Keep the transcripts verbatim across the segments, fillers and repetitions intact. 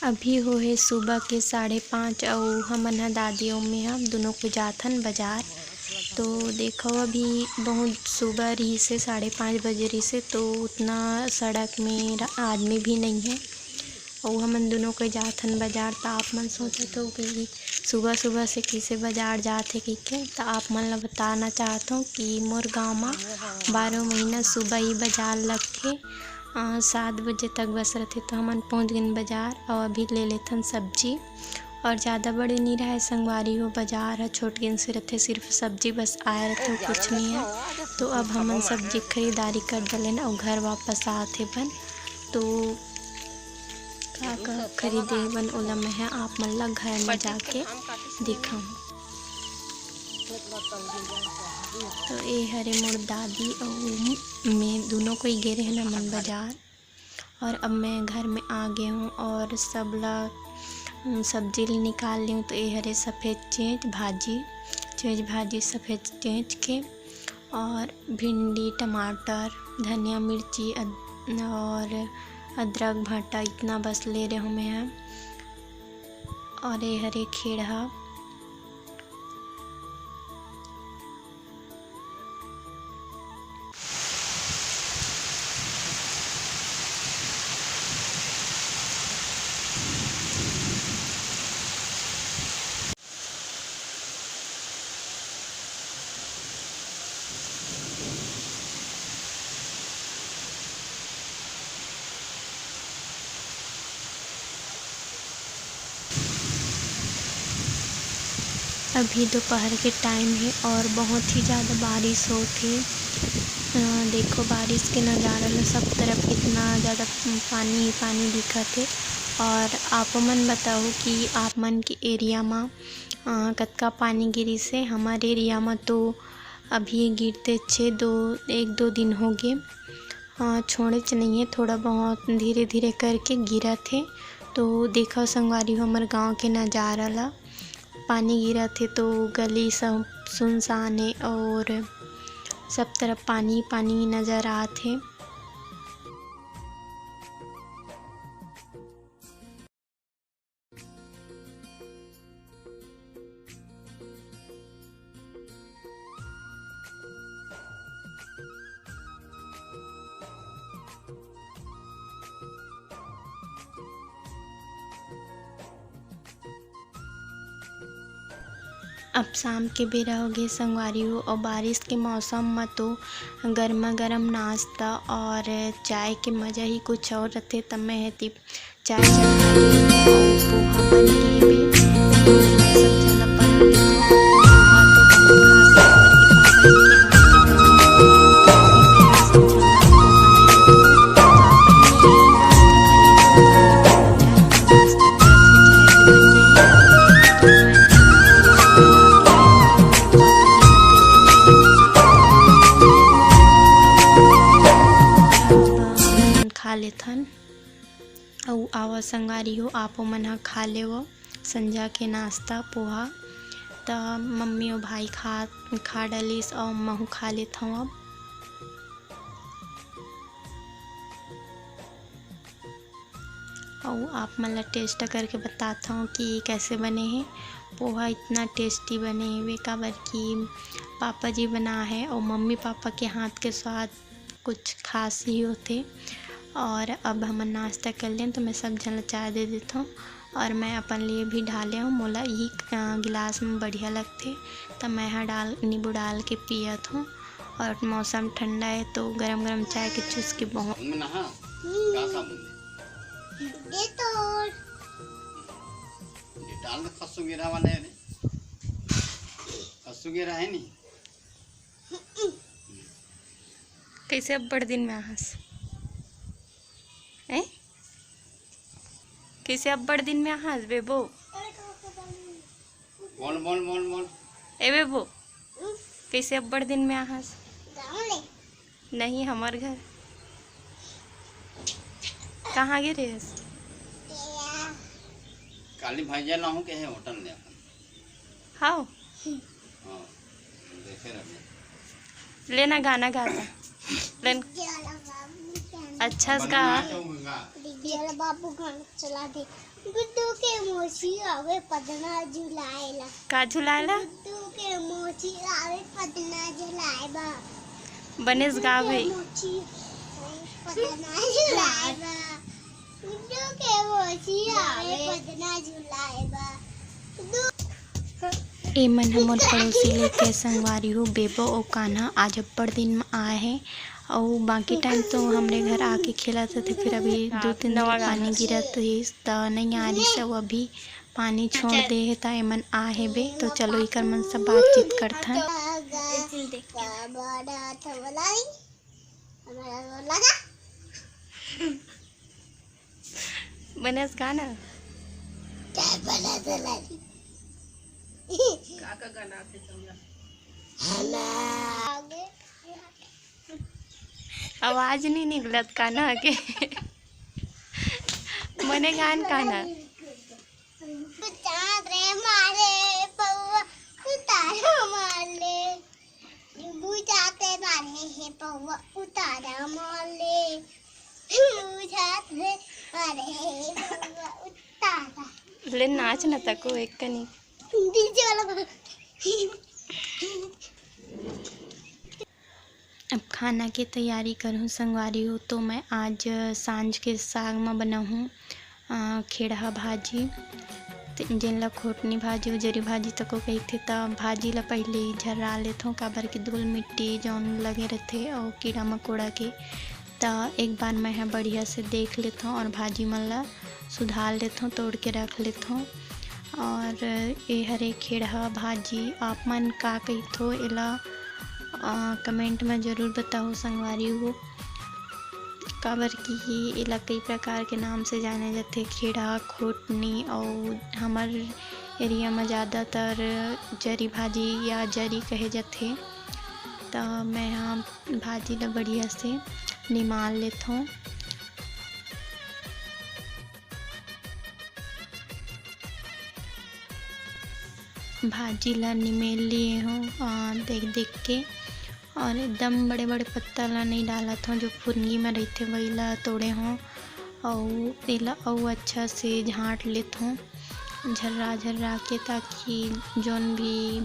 अभी होहे सुबह के साढ़े पाँच अउ हमन ह दादी अउ मैं ह दुनों को जाथन बजार। तो देखो, अभी बहुत सुबह रहिसे, साढ़े पाँच बजे रहिसे, तो उतना सड़क में र-, आदमी भी नहीं है। अउ हमन दुनों को जाथन बजार, त आप मन सोचत हो कि सुबह सुबह से किसे बजार जात हे कहिके, त आप मन ल बताना चाहत हूँ कि मोर गाँव म बारह महीना सुबह ही बजार लगथे। अ, सात बजे तक बस रथे, तो हमन पहुँच गेन बजार अउ अभी ले लेथन सब्जी। और ज़्यादा बड़े नहीं रहे संगवारी हो, बजार ह छोट गेन से रथे, सिर्फ सब्जी बस आए रथे, कुछ नहीं है। तो अब हमन सब्जी खरीदारी कर डलेन अउ घर वापस आत हे बन। तो का का खरीदे बन, ओला मैं ह आप मन ला घर में जाके दिखाऊँ। तो ए हरे मोर दादी अउ मैं दुनों कोई गे रहेन हमन बजार। और अब मैं घर में आ गे हूँ और सब ला, उम, सब्जी ल निकाल ली हूँ। तो ए हरे सफेद चेंच भाजी, चेंच भाजी सफेद चेंच के, और भिंडी, टमाटर, धनिया, मिर्ची, अद-, और अदरक, भाटा इतना बस ले रहे हूँ मैं ह। और ए हरे खेड़हा। अभी दोपहर के टाइम हे और बहुत ही ज़्यादा बारिश होत हे। अ, देखो बारिश के नज़ारा ला, सब तरफ कितना ज़्यादा पानी ही पानी दिखत हे। और आप मन बताओ कि आप मन के एरिया म, अ, कतका पानी गिरिस हे। हमर एरिया म तो अभी गिरते छे दो, एक दो दिन हो गे। अ, छोड़ेच नइये, थोड़ा बहुत धीरे-धीरे करके गिरत हे। तो देखव संगवारी हो हमर गाँव के नजारा ला, पानी गिरत हे तो गली सब सुनसान हे और सब तरफ पानी पानी नजर आत हे। अब शाम के बेरा हो गे संगवारी हो, अउ बारिश के मौसम म तो गरमा गरम नाश्ता और चाय के मजा ही कुछ और रथे। तब मैं ह ती चाय चढ़ा दी अउ पोहा बन गे हे। सब झन ल परस देथंव। पोहा तो बहुत खास हे, हमर के पापा जी के हाथ के बने हे। सब झन ल पोहा दे देथंव। खा लेथन। अउ आवा संगवारी हो, आपो मन ह खा लेवो संझा के नाश्ता पोहा। त मम्मी अउ भाई खा, खा डलिस अउ महू खा लेथव अब। अउ आप मन ला taste करके बताथव कि कैसे बने हे। पोहा इतना tasty बने हेवे, काबर कि पापा जी बनाए हे अउ मम्मी पापा के हाथ के स्वाद कुछ खास ही होथे। और अब हमन नाश्ता कर लेन, तो मैं सब झन ला चाय दे देथव और मैं अपन लिए भी ढाले हव। मोला इही, अ, गिलास में बढ़िया लगथे, त मैं ह डाल, नींबू डाल के पियत हव। और मौसम ठंडा हे, तो गरम गरम चाय के चुस्की बहुत। साबुन में नहा। हम्म। का साबुन दे? Dettol। Dettol में खसो गिरा वाले हे रे। खसो गिरा हे नी। कैसे अब्बड़ दिन में आहस? हैं? कैसे अब्बड़ दिन में आहस, बेबो? बोल, बोल, बोल, बोल। ए बेबो, कैसे अब्बड़ दिन में आहस? गाँव ले। नहीं, हमर घर। कहाँ गे रेहेस? तेरा। काली भजिया लाहूँ के हे होटल ले अपन। हाव। हाँ, देखे रहने। लेना गाना गाता। लेन। अच्छा से गा। बाबू गाना चला दे। गुड्डू के मौसी आवे पदना झुलाए ला। का झुलाए ला? गुड्डू के मौसी आवे पदना झुलाए बा। बनेस गा भाई। मौसी आवे पदना झुलाए बा। गुड्डू के मौसी आवे पदना झुलाए बा। गुड्डू ए मन ह मोर पड़ोसी लइका संगवारी हो, बेबो अउ कान्हा आज अब्बड़ दिन म आए हे अउ बाकी टाइम तो हमरे घर आके खेलत रथे, फिर अभी दू तीन दिन पानी गिरत रहिस त नइ आ रिस, अउ अभी पानी छोड़ दे हे त एमन आ हेबे। तो चलो इकर मन से बातचीत करथन। बनेस गाना। का का गाना आथे तोला? आवाज नहीं निकलत कान्हा के। मने गान कान्हा। चांद रे मारे पौवा उतारा मार ले। बुझाते मारे हे पौवा उतारा मार ले। बुझाते मारे हे पौवा उतारा। ले नाच न तको एक कनी। डीजे वाला। अब खाना के तैयारी करहूँ संगवारी हो, तो मैं आज सांझ के साग म बनाहूँ, अ, खेड़हा भाजी, ते-, जेन ल खोटनी भाजी अउ जरी भाजी तको कहिथे। त भाजी ल पहिले ही झर्रा लेथों, काबर कि धूल मिट्टी जौन लगे रहिथे अउ कीड़ा मकोड़ा के, त एक बार मैं ह बढ़िया से देख लेथों और भाजी मन ल सुधार लेथों, तोड़ के रख लेथों। और ए हरे खेड़हा भाजी, आप मन का कहिथो एला, अ, comment में जरूर बताओ संगवारी हो, काबर कि एला कई प्रकार के नाम से जाने जाथे, खेड़हा, खोटनी, अउ हमर area में ज़्यादातर जरी भाजी या जरी कहे जाथे। त मैं ह भाजी ला बढ़िया से निमाल लेथों। भाजी ला निमेल लिए हों, अ, देख देख के, और एकदम बड़े बड़े पत्ता ला नहीं डालत हों, जो फुरंगी में रहिथे वही ला तोड़े हों, अउ एला अउ अच्छा से झांट लेथों झर्रा झर्रा के, ताकि जौन भी,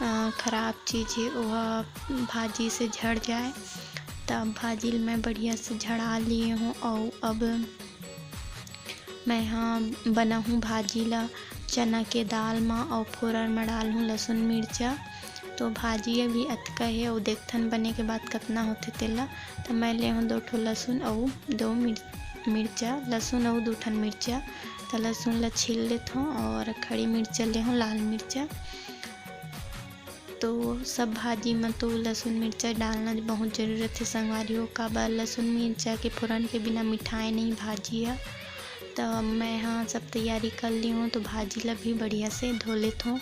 अ, खराब चीज हे ओहा भाजी से झड़ जाए। तब भाजी ल मैं बढ़िया से झड़ा लिए हों, अउ अब मैं ह बनाहूँ भाजी ला चना के दाल म अउ फोरन म डालहूँ लसुन मिर्चा। तो भाजी अभी अतका हे अउ देखथन बने के बाद कतना होथे तेला। त मैं ले हूँ दो ठो लसुन अउ दो मिर-, मिर्चा, लसुन अउ दू ठन मिर्चा। त लसुन ला छील लेथों और खड़ी मिर्चा ले हूँ, लाल मिर्चा। तो सब भाजी म तो लसुन मिर्चा डालना बहुत जरूरत हे संगवारी हो, काबर लसुन मिर्चा के फोरन के बिना मिठाए नहीं भाजी ह। त मैं ह सब तैयारी कर ली हूँ, तो भाजी ला भी बढ़िया से धो लेथों,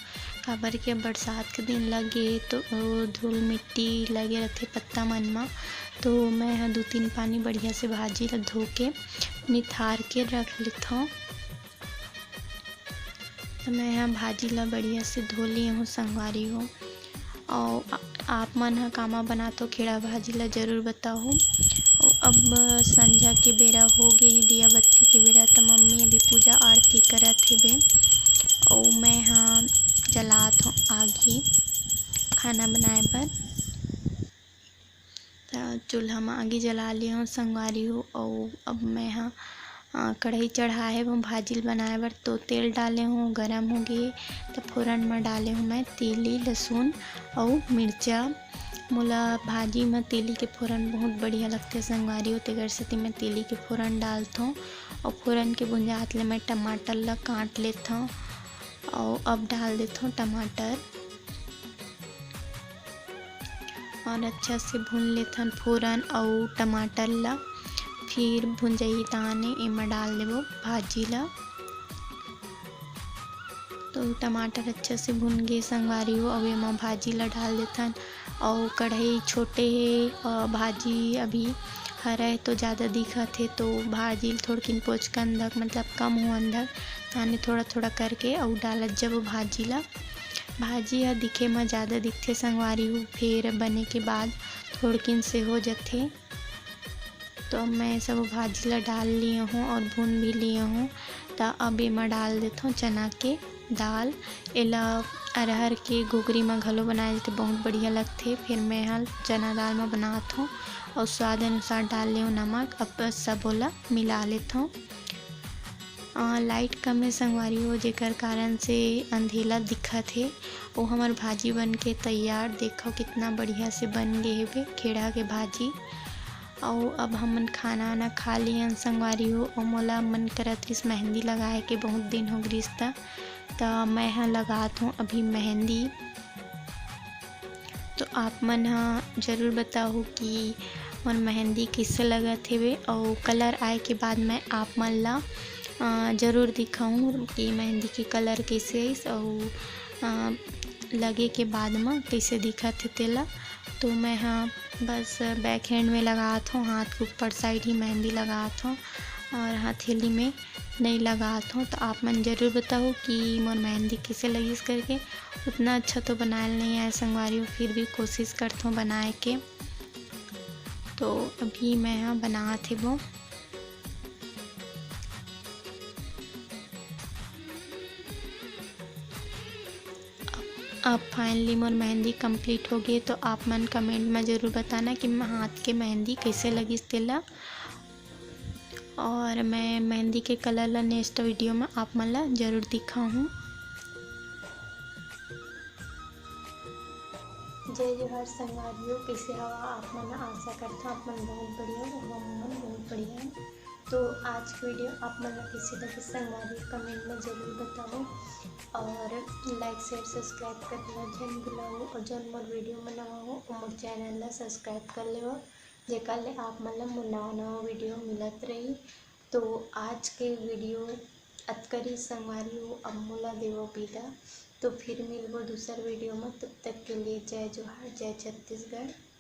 काबर के बरसात के दिन लगे तो ओ धूल मिट्टी लगे रथे पत्ता मन म, तो मैं ह दू तीन पानी बढ़िया से भाजी ला धो के निथार के रख लेथों। त मैं ह भाजी ला बढ़िया से धो लिए हूँ संगवारी हो। अउ आ-, आप मन ह कामा बनाथो खेड़ा भाजी ला जरूर बताहू। अउ अब संझा के बेरा हो गे हे, दिया बत्ती के बेरा, त मम्मी अभी पूजा आरती करत हेबे। अउ मैं ह जलात हूँ आगी खाना बनाए बर। त चूल्हा म आगी जला ले हूँ संगवारी हो। अउ अब मैं ह, अ, कढ़ाई चढ़ाए हूँ भाजी ल बनाए बर, तो तेल डाले हूँ, गरम हो गे, त फोरन म डाले हूँ मैं तेली, लसुन अउ मिर्चा। मोला भाजी म तेली के फोरन बहुत बढ़िया लगथे संगवारी हो, तेकर सेती मैं तेली के फोरन डालथों। अउ फोरन के भुंजात ले मैं टमाटर ल काट लेथों, अउ अब डाल देथों टमाटर। और अच्छा से भून लेथन फोरन अउ टमाटर ला। फिर भुंजई ताने एमा डाल देबो भाजी ला। तो टमाटर अच्छा से भुन गे संगवारी हो, अब एमा भाजी ला डाल देथन। अउ कढ़ाई छोटे हे, अ, भाजी अभी हरा हे तो ज़्यादा दिखत हे, तो भाजी ल थोड़किन पोचकन धक, मतलब कम होवन धक, ताने थोड़ा थोड़ा करके अउ डालत जबो भाजी ला। भाजी ह दिखे म ज़्यादा दिखथे संगवारी हो, फेर बने के बाद थोड़किन से हो जथे। तो मैं सब भाजी ला डाल लिए हूँ और भून भी लिए हूँ। त अब एमा डाल देथों चना के दाल। एला अरहर के घुघरी म घलो बनाए जाथे, बहुत बढ़िया लगथे। फिर मैं ह चना दाल म बनात हों अउ स्वाद अनुसार डाल लेहूँ नमक। अब सबो ला मिला लेथों। अ, लाइट कम हे संगवारी हो, जेकर कारण से अंधेला दिखत हे। ओ हमर भाजी बन के तैयार, देखो कितना बढ़िया से बन गे हेबे खेड़ा के भाजी। अउ अब हमन खाना वाना खा लियन संगवारी हो, अउ मोला मन करत रिस मेहंदी लगाए के, बहुत दिन हो गिस त, त मैं ह लगात हों अभी मेहंदी। तो आप मन ह जरूर बताहू कि मोर मेहंदी कइसे लगत हेवे, अउ कलर आए के बाद मैं आप मन ला, अ, जरूर दिखाहूँ कि मेहंदी के कलर कइसे आइस, अउ, अ, लगे के बाद म कइसे दिखत हे तेला। तो मैं ह बस बैक हैंड में लगात हों, हाथ के ऊपर साइड ही मेहंदी लगात हों, और हथेली में नहीं लगात हों। तो आप मन जरूर बताहू कि मोर मेहंदी कइसे लगिस करके। उतना अच्छा तो बनायल नहीं आए संगवारी हो, फिर भी कोशिश करथों बनाए के। तो अभी मैं ह बनात हेबो। अब finally मोर मेहंदी complete हो गे, तो आप मन comment में जरूर बताना कि म-, हाथ के मेहंदी कइसे लगिस तेला। और मैं मेहंदी के कलर ला next video में आप मन ला जरूर दिखाहूँ। जय जोहार संगवारी हो, कइसे हवा आप मन? आशा करथों आप मन बहुत बढ़िया हो, हम मन बहुत बढ़िया हैं। तो आज की video आप मन ला कइसे लगिस संगवारी हो, comment में जरूर बताओ, और like share subscribe करना झन भुलाओ, और जौन मोर video में नवा हो, वो मोर channel ला subscribe कर लेवो, जेकर ले आप मन ला मोर नवा नवा video मिलत रही। तो आज के video अतका ही संगवारी हो, अब मोला देवो बिदा। तो फिर मिलबो दूसर video में, तब तक के लिए जय जोहार, जय छत्तीसगढ़।